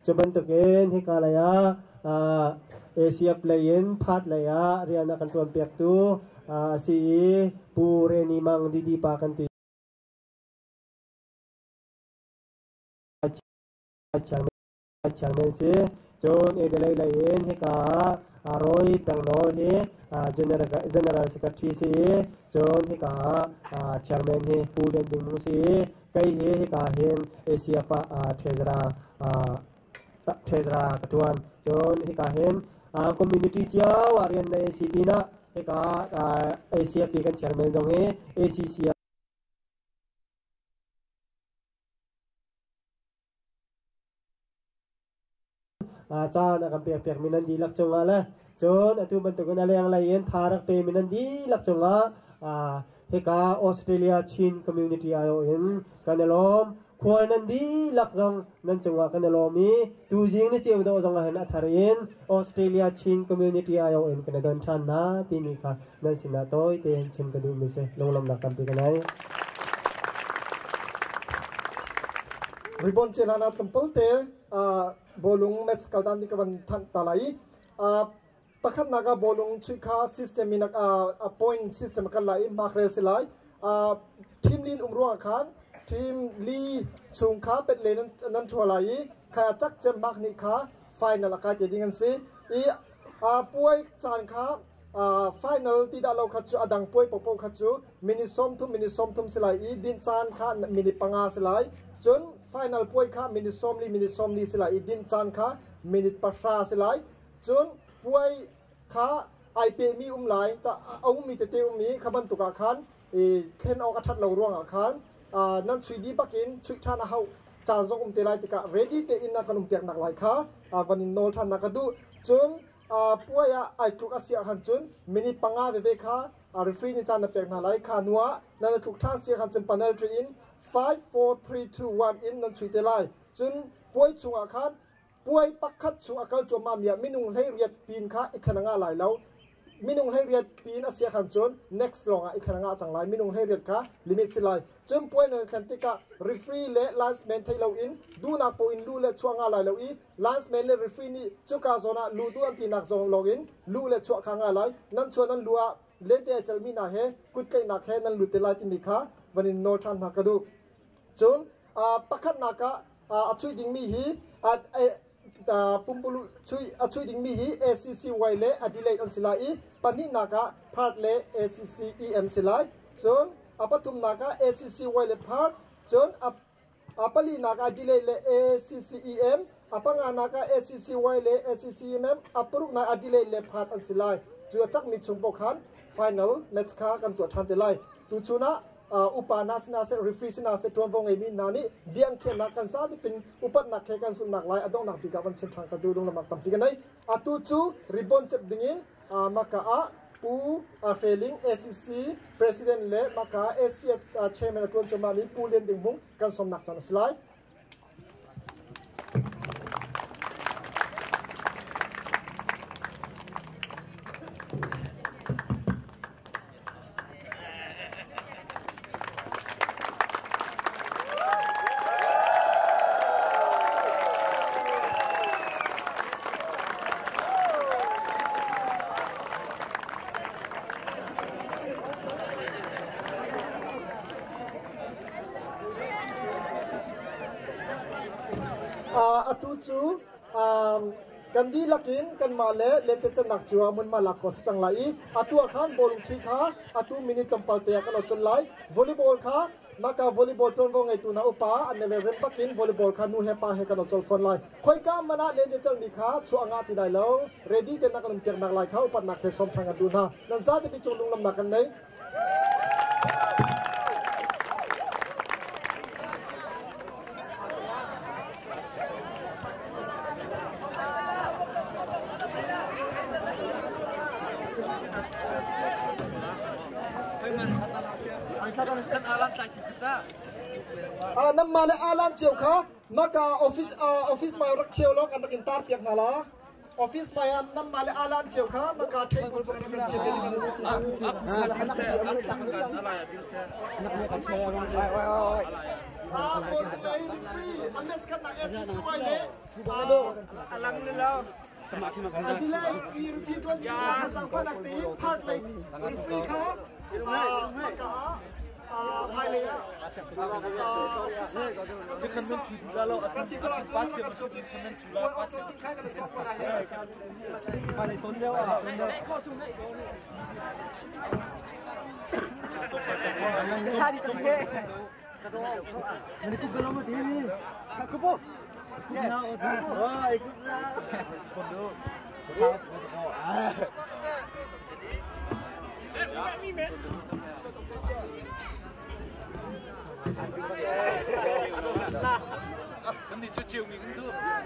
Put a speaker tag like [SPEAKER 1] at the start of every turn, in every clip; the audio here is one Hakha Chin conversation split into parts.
[SPEAKER 1] Cu bantukin hika lei ah Asia play in Phat lei ah rian a kan ṭuan piaktu a si i Pu Reni Mang Didi pa kan ti. Chairman si. Cun Adelaide lei in hika ah Roy Pengnawl hi General Secretary si i cun hika ah Chairman hi Pu Lian Ding Mung si i kei hi hika hin Asia pa Treasurer Treasurer ka ṭuan. Cun hika hin community cio ah rian nei si pinah hika Asia pi kan chairman zong hi ACC Caan a kan pekpiakmi nan dihlak cungah le cun atu bantukin a lenglei in tha rak pemi nan dihlak cungah hika Australia Chin Community aiawh in kan i lawm. Khual nan dihlak zong nan cungah kan i lawm i tuzing ni ceu dawh zong ah hin a thar in Australia Chin Community aiawh in kan i don ṭhan hna timi kha nan sinah tawi tein chim ka duhmi si. Lunglawmhnak tampi ka ngei.
[SPEAKER 2] Ribbon cehlan ah tlawmpal te bawlung match kal dan ka van thanh ta lai. Pakhatnak ah bawlung chuih kha system in a point system kan lai i mark rel si lai. Team lin um ruangah khan team li chung kha pet le nan thua lai i kha chak cem mark nih kha final a kai te ding an si. I puai caan kha final ti dah lo kha cu a dang puai popo kha cu minute 30 minute 30 si lai i dinh caan kha minute 5 si lai. Cun final puai kha minute 40 minute 40 si lai i dinh caan kha minute 10 si lai. Cun puai kha ai pehmi um lai ta a ummi tete um i kha bantuk ah khan i thlen awk a ṭhat lo ruangah khan nan chui dih bakin chuih ṭhan a hauh caan zong um te lai tikah ready tein na kan um piak nak lai kha van in nawl ṭhan nak ka duh. Cun puai ah ai tluk a si ahkhan cun minute 5 veve kha referee nih caan na pek hna lai. Kha hnu ah nan i tluk ṭhan si ahkhan cun penalty in 5 4 3 2 1 in nan chui te lai. Cun puai chungah khan puai pakhat chung a kal cuahmah mi ah minung 18 pin kha i thlen a ngah lai lo. Minung 18 pin a si ahkhan cun next lawng ah i thlen a ngah cang lai. Minung 18 kha limit si lai. Cun puai nan thlen tikah referee le linesman theih loin duhnak paoh in luh le chuah ngah lai lo i linesman le referee nih cuka zawn ah luh duh an tinak zawn lawng in luh le chuah kha ngah lai. Nan chuah nan luh ah lente ai celhmi hna he kuttlaihnak he nan lut te lai timi kha van in nawl ṭhan hna ka duh. Cun pakhatnak ah a chuih dingmi hi pumpululh chuih a chuih dingmi hi ACCY le Adelaide an si lai i pahnihnak ah Perth le ACCEM si lai. Cun a pathumnak ah ACCY le Perth, cun a palinak ah Adelaide le ACCEM, a panganak ah ACCY le ACCEM, a paruknak Adelaide le Perth an si lai. Cu a cakmi chung paoh khan final match kha kan tuah ṭhan te lai. Tuchun ah upa hna sinah seh referee sinah seh ṭuanvo ngeimi hna nih biangkhiahnak kan za dipin upatnak he kan zulhnak lai a donghnak bik ah van chim ṭhan ka duh lunglamnak tampi ka nei. Atu cu ribbon cep dingin maka ah Pu Hreling ACC President le maka ACF Chairman a ṭuan cuahmahmi Pu Lian Ding Hmung kan sawmnak caan a si lai. Atu cu kan dihlak in kanmah le lentecelhnak cio ah hmunhma lak khawh a si cang lai i atu ah khan bawlung chuih kha atu minute tlawmpal te ah kan ot colh lai. Volleyball kha maka volleyball ṭuanvo ngeitu hna upa an i relrem bakin volleyball kha nu he pa he kan ot colh fawn lai. Khoika hmanh ah lentecelhmi kha chuah a ngah ti lai lo. Ready tein a kan um piaknak lai kha upatnak he sawm ṭhan kan duh hna. Nan zate pi cung lunglawmhnak kan nei. Namma le alan cio kha maka office office mai rak cheu lo kan rak in tar piak hna la. Office hmai ah namma le alan cio kha maka ṭhei bul bak kan chim kan si. Bawlung lei referee a match khatnak SCCY le
[SPEAKER 3] Alang le lo.
[SPEAKER 2] Adelaide i referee tuan ding in sangfanak tein third lei referee kha maka ah hmailei ah officer kan ti ko la cun kan chuak ding kha kan sok mana hi.
[SPEAKER 4] Kan nih cu ciumi kan duh.
[SPEAKER 2] Phak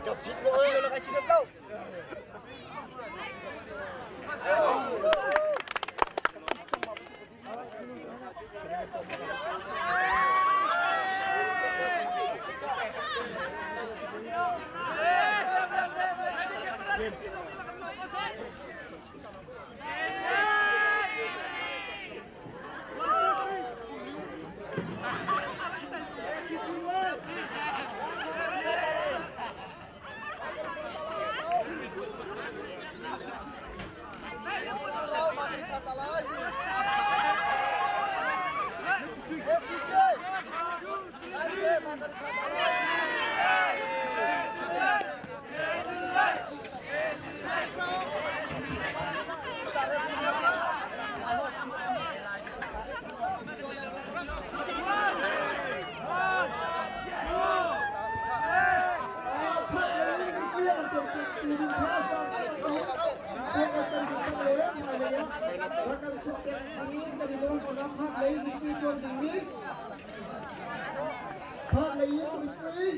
[SPEAKER 2] lei referee an tuan tu ding kha sangfanak tein pek kan duh cang le hmailei ah rak kan chuah pek ding kan i lawm ko na. Phak lei referee tuan ding mi, phak lei in referee.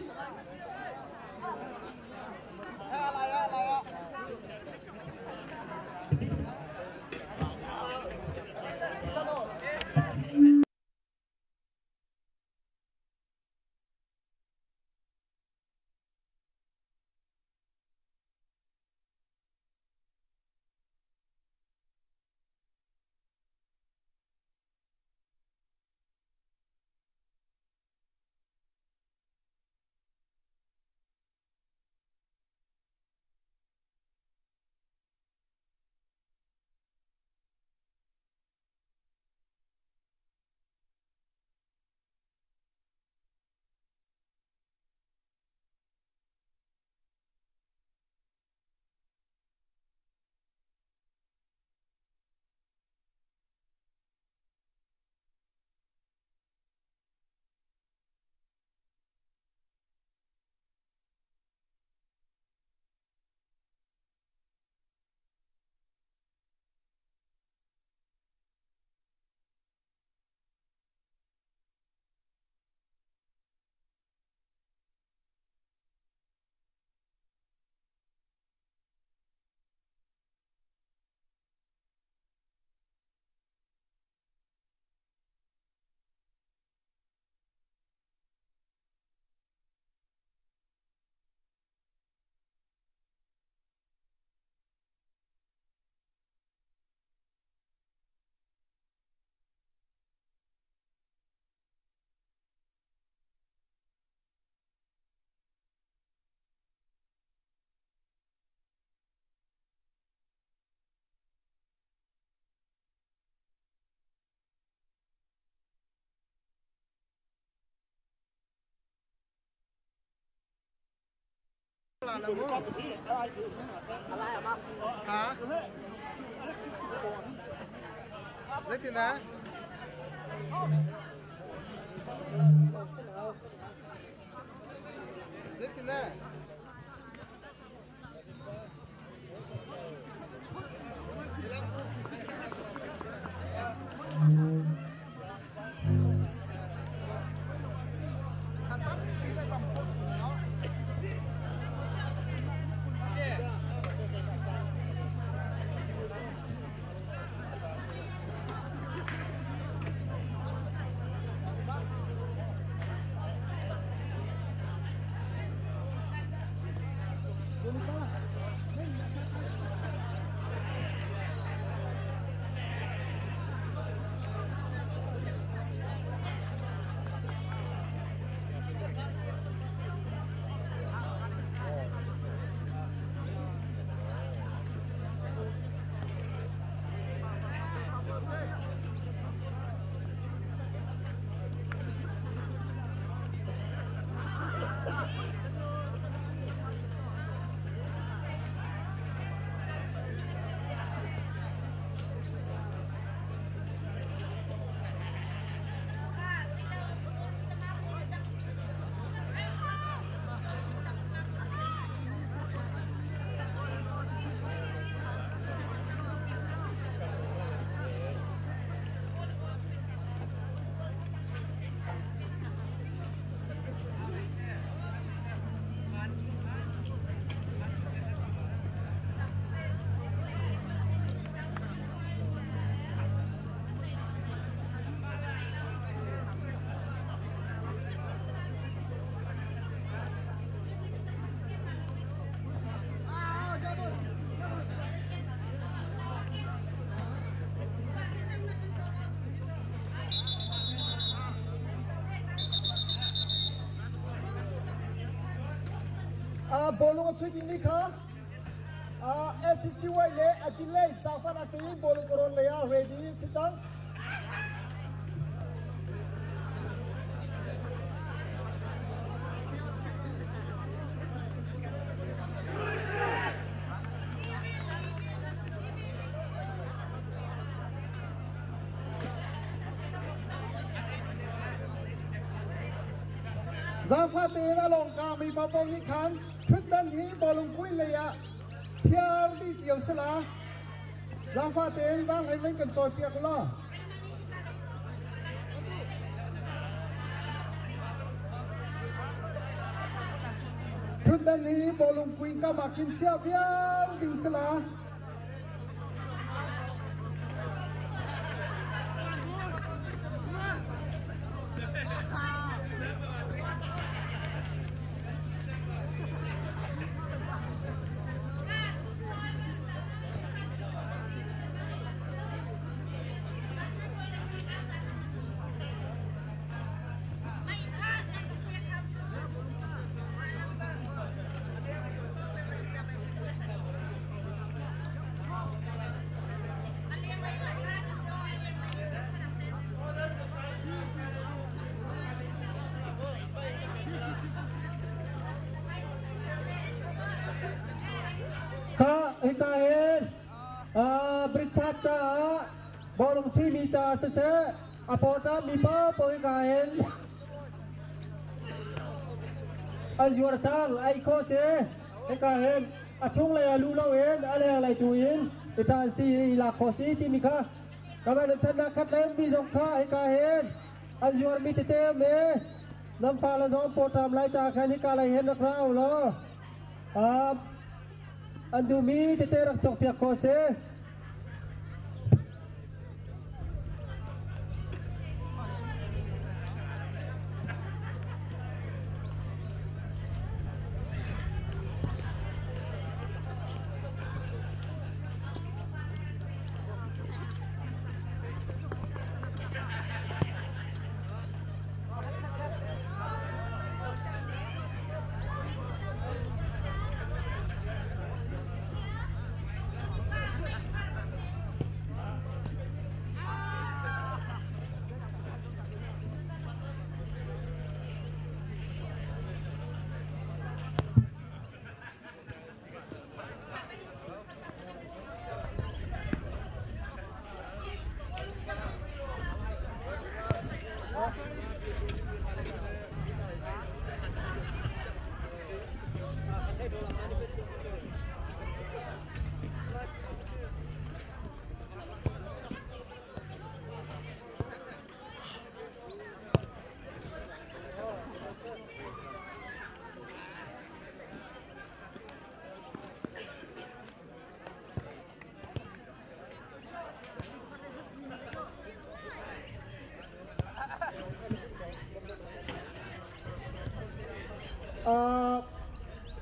[SPEAKER 5] Ha? Zeitin ah? Zeitin ah?
[SPEAKER 2] Bawlung a chuih dingmi kha SCCY le Adelaide zaangfahnak tein bawlung karawn lei ah ready si cang.
[SPEAKER 5] Zaangfah tein a lawngka mi paohpaoh nih khan ṭhutdan hi bawlung kui lei ah thiar dih cio sila zaangfah tein zaanghlei mei kan cawipiak u law. Ṭhutdan hi bawlung kui kam ah khin chiah viar ding sila.
[SPEAKER 1] Ka hika hin breakfast caah bawlung chuimi caah siseh a pawṭam mi paohpaoh hika hin an zuar cang ei khawh si hika hin a chunglei ah luh loin a lenglei tu in i ṭan si i lak khawh si timi kha ka van in thannak khat le mi zong kha hika hin an zuarmi tete um i nan fale zong pawṭam lai ca khan hika lei hin rak ra u law an duhmi tete rak cawkpiak khawh si.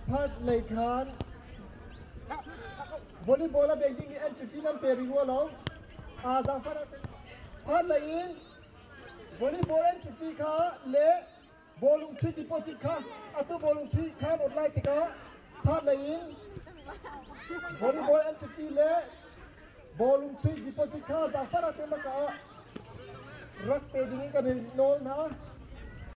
[SPEAKER 2] Part lei khan volleyball a bek dingmi entry fee nan pe rih rua lo. Zaangfah part lei in volleyball entry fee kha le bawlung chuih deposit kha atu bawlung chuih kha an awt lai tikah part lei in volleyball entry fee le bawlung chuih deposit kha zaangfah te maka ah rak pe ding in kan in nawl hna.